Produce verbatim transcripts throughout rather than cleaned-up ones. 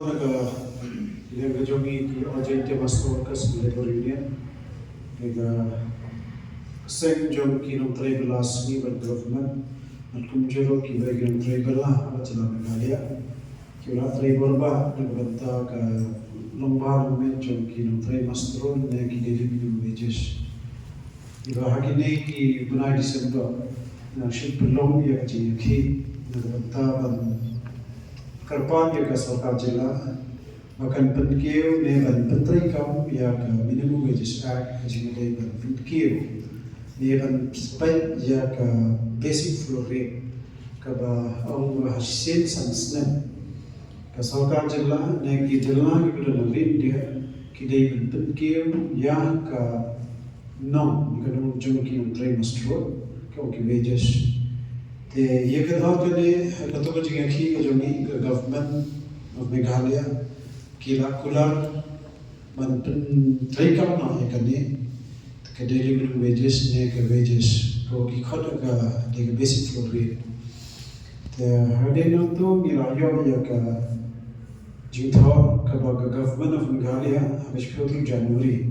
Na ka liang ka jong ngi ki All Jaintia Master Workers Labour Union, na ka seng jong ki nongtrei bylla sngi bad government, bad kumjuh ruh kiwei ki nongtrei bylla ha jylla Meghalaya, ki la trei bor bha na ka bynta ka long bha long miat jong ki nongtrei master roll ne ki daily minimum wages. Iba ha kine ki bnai December, nga shu pynlong ïa ka jingïakhih na ka bynta ban kyrpad ïa ka sorkar jylla ba kan pynkiew ne ban pyntreikam ïa ka Minimum Wages Act, ka jingïadei ban pynkiew ne ban peit ïa ka basic floor rate, kaba ong ba ha shisien san snem ka sorkar jylla ne ki jylla kiba don ha ri India ki dei ban pynkiew ïa ka nong, ka nong jong ki nongtrei master roll, ka ong ki wages. Te ïa ka daw kane, ha kato ka jingïakhih ka jong ngi, ka Government of Meghalaya ki la kular ban pyntreikam noh ïa kane, ka daily minimum wages ne ka wages, ko ki khot ka dei ka basic floor rate. Te hadien nangto ngi la ïoh ïa ka jingthoh kaba ka Government of Meghalaya ha ka shiphew tarik January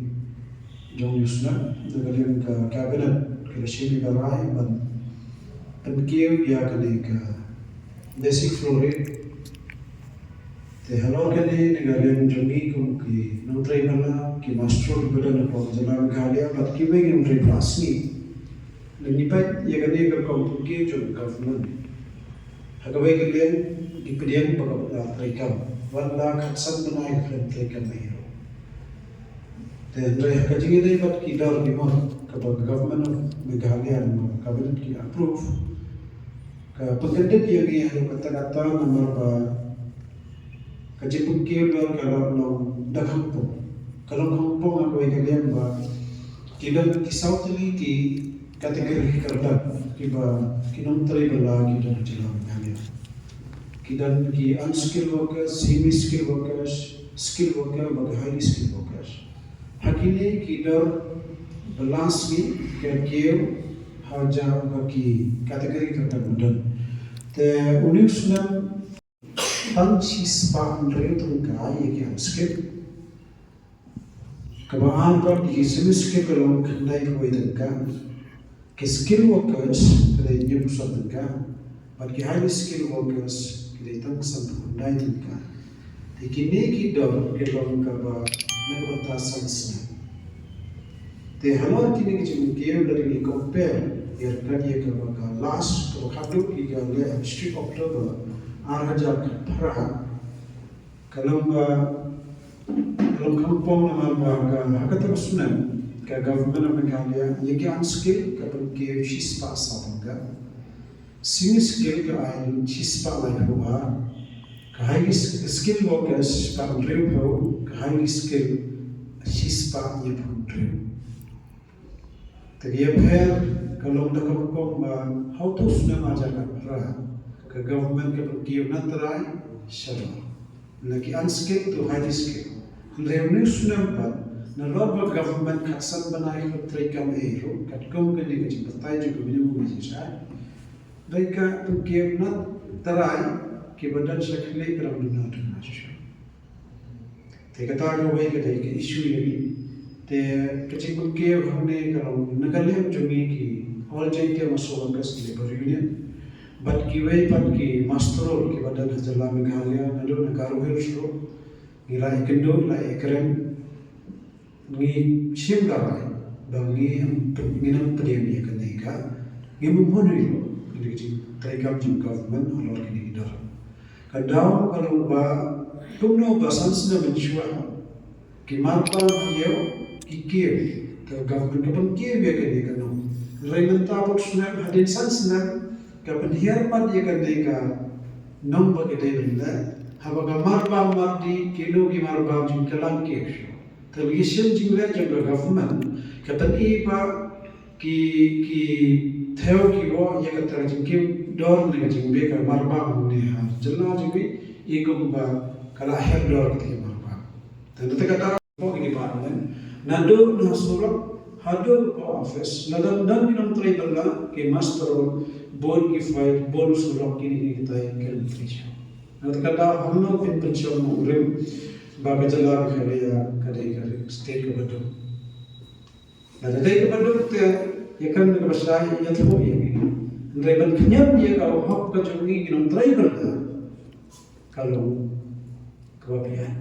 jong u snem, na ka liang ka Cabinet ka la shim ïa ka rai ban pynkiew ïa kane ka basic floor rate. Te halor kane, na ka liang jong ngi kum ki nongtrei bylla, ki master roll kiba don hapoh jylla Meghalaya bad kiwei ki nongtrei bylla sngi, ngi peit ïa kane ka rukom pynkiew jong ka government. Ha kawei ka liang, ngi pdiang ba ka la treikam, wat la khatsan bnai ka khlem treikam ei ruh. Te hynrei ha ka jingïadei bad ki dor ki mot kaba ka Government of Meghalaya ne ka Cabinet ki approve, ka pynkyndit ïa ngi haduh katta katta namar ba ka jingpynkiew dor ka la long da khongpong. Ka long khongpong ha kawei ka liang ba ki don ki saw tylli ki category kyrdan kiba ki nongtrei bylla ki don ha jylla Meghalaya. Ki don ki unskilled workers, semi skilled workers, skilled worker bad highly skilled workers. Ha kine ki dor bylla sngi ka kiew ha ka ba ki category kyrdan ba don. Te une u snem tang shispah hynriew tyngka ïa ki unskilled. Kaba ar bad ki semi skilled ka long khyndaiphew wei tyngka. Ki skilled workers ki dei hynñiewphew san tyngka. Bad ki highly skilled workers ki dei tang sanphew khyndai tyngka. Te kine ki dor ki long kaba na ka bynta san snem. Te halor kine ki jingkiew lada ngi compare ïa ka ïa kaba ka last kaba khatduh ki ka leh ha u October ar hajar khatphra, ka long ba, ka long khongpong namar ba ka ha kata ka snem ka Government of Meghalaya ïa ki unskilled ka pynkiew shispah saw tyngka. Semi skilled ka ai shispah laiphew ar, ka highly skilled workers shispah hynriewphew, ka highly skilled shispah hynñiewphew hynriew. Te ka ïapher ka long da ka rukom ba ha uto u snem ar hajar khatphra ka government ka pynkiew na trai shalor na ki unskilled to highly skilled. Hynrei une u snem pat nalor ba government khatsan bnai ka treikam ei ruh katkum kane ka jingbatai jong ka Minimum Wages Act, dei ka pynkiew na trai kiba don sha khlieh ka dang duna duna shuh shuh. Te kata kawei ka dei ka issue ïa ngi. Te ka jingpynkiew hangne ka long na ka liang jong ngi ki All Jaintia Master Workers Labour Union bad kiwei pat ki master roll kiba don ha jylla Meghalaya naduh na Garo Hills ruh ngi la ïakynduh la ïakren. Ngi shim ka rai ba ngi, ngi nang pdiang ïa kane ka, ngi mut mut ïa kane ka jingtreikam jong government halor kine ki dor. Ka daw ka long ba kumno ba san snem mynshuwa ki marbam ïa ki kiew, te government ka pynkiew ïa kane ka nong. Hynrei mynta bad snem hadien san snem ka pynhiar pat ïa kane ka nong ba ka dei lyndet haba ka marbam mardi kino ki marbam jong ka lang kiew. Te lei shen jingleh jong ka government ka pyni ba ki, ki thew ki wah ïa kata ka jingkiew dor ne ka jingbe ka marbam ne ha jylla jong ngi i kum ba ka la her dor kata ka marbam. Te na kata ka daw ki department naduh na surok haduh ka office, lada don ki nongtrei bylla, ki master roll, bun ki fight, bun surok, kine kine kitai ki nongtrei sha. Na kata ka daw hangno phin pynshong u rim ba ka jylla Meghalaya ka dei ka state kaba duk. Lada dei kaba duk te ïa kane kaba shai ïathuh ïa ngi. Hynrei ban khñiot ïa ka hok ka jong ngi ki nongtrei bynriew ka long kaba biang.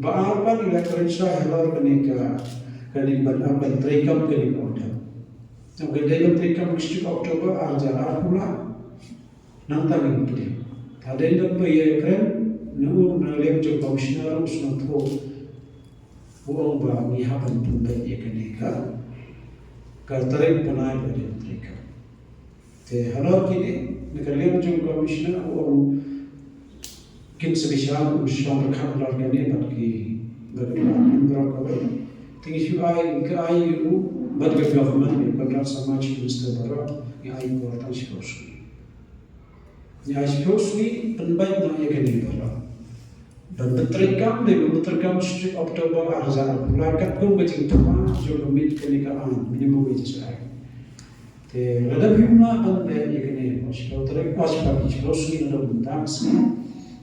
Ba ar pat ngi la kren shai halor kane ka, kane ban, ban treikam kane ka order. Jong ka dei ban treikam ka six October ar hajar arphew lai. Nangta ngin pdiang. Hadien ba ïa kren, na u na liang jong commissioner u sngewthuh. U ong ba ngi hap ban pynbeit ïa kane ka, ka tarik bnai ba dei ban treikam. Te halor kine, na ka liang jong commissioner u ong kin sa bishar, u shong pyrkhat halor kane bad ki, bad ki, bad ki, bad ki, te ngi shu ai, ka ai u, bad ka government, u Conrad Sangma Chief Minister baroh, ngi ai por tang shiphew sngi. Ngi ai shiphew sngi pynbeit noh ïa kane baroh. Ban pyntreikam, dei ban pyntreikam six October ar hajar arphew lai katkum ka jingthma jong ka mit kane ka aiñ, Minimum Wages Act. Te lada phim lah ban leh ïa kane, shiphew tarik, ah, shiphew, shiphew sngi na ka bynta ka sngi.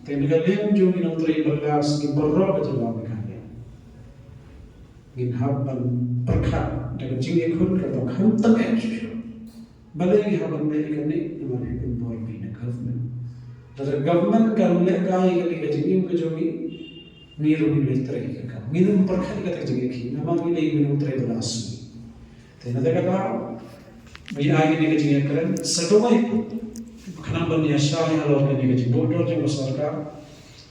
Te na ka liang jong ki nongtrei bylla sngi baroh ka jylla Meghalaya, ngin hap ban pyrkhat da ka jingïakhun kaba kham tyngeh shuh shuh. Balei ngi hap ban leh ïa kane? Namar ngi pynbor beiñ na government. Lada government kan lehkai ïa kane ka jingim ka jong ngi, ngi ruh ngin leit trei ïa ka kam. Ngin ym pyrkhat ïa kata ka jingïakhih namar ngi dei ngi nongtrei bylla sngi. Te na kata ka daw ngi ai kane ka jingïakren sa kawei pat, khnang ban ïashai halor kane ka jingduh dor jong ka sorkar.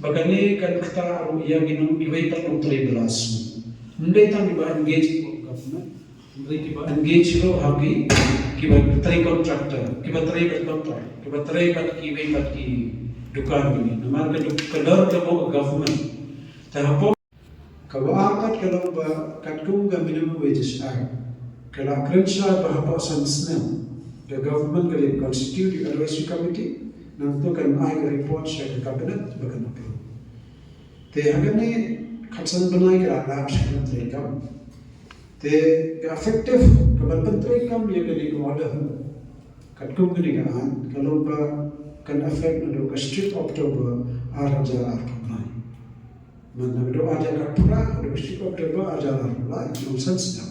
Ba kane kan ktah ruh ïa ngi nong, iwei pat nongtrei bylla sngi. Ym dei tang kiba engage bad government, hynrei kiba engage ruh ha ki, kiba trei contractor, kiba trei bad contract, kiba trei bad kiwei pat ki dukan kine. Namar ka duk, ka dor ka buh ka government. Te hapoh kaba ar pat ka long ba katkum ka Minimum Wages Act ka la kren shai ba hapoh san snem ka government ka dei constitute ïa ka advisory committee, nangta kan ai ka report sha ka cabinet ba kan approve. Te ha kane khatsan bnai ka la lap sha ka treikam. Te ka effective ka ban pyntreikam ïa kane ka order katkum kane ka aiñ ka long ba kan effect naduh ka six October ar hajar arphew lai. Mynta naduh ar hajar arphew lai haduh six October ar hajar arphew lai, ka long san snem.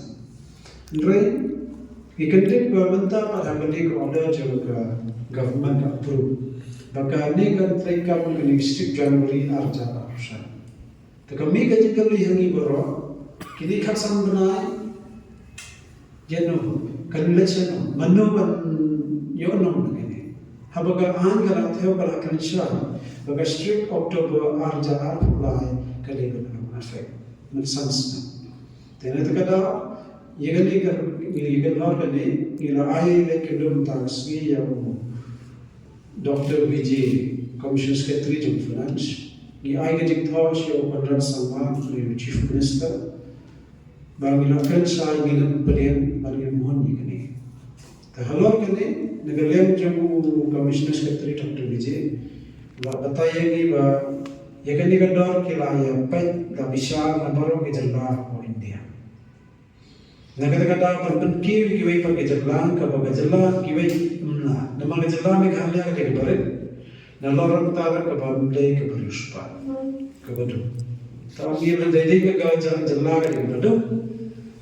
Hynrei ngi kyndit ba mynta pat ha kane ka order jong ka government ka approve ba kane kan treikam ha kane ka six January ar hajar arphew san. Te ka mih ka jingkylli ha ngi baroh, kine khatsan bnai, ïano, kan leit shano, mano ban ïoh nong na kine? Haba ka aiñ ka la thew, ka la kren shai ba ka six October ar hajar arphew lai ka dei ban long effect mynsan snem. Te na kata ka daw ïa kane ka, ïa kane ka, ngi la ai leit kyndon tang sngi ïa u Doctor Vijay, Commissioner Secretary jong Finance. Ngi ai ka jingthoh sha u Conrad Sangma, u Chief Minister, ba ngi la kren shai, ngin pdiang bad ngin hun ïa kane. Te halor kane, na ka liang jong u Commissioner Secretary Doctor Vijay, la batai ïa ngi ba ïa kane ka dor ki la ïa peit, la bishar na baroh ki jylla ha India. Na kata ka daw ban pynkiew ïa kiwei pat ki jylla, kaba ka jylla kiwei ym lah. Namar ka jylla Meghalaya ka dei kaba rit, nalor ruh kata kaba ym dei kaba riewspah, kaba duk. Te ym dei, dei ka, ka jylla ka dei kaba duk.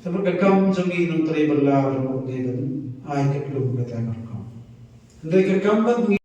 Te namar ka kam jong ngi nongtrei bylla ruh dei ban ai ka klum kata ka rukom. Hynrei ka kam ba ngi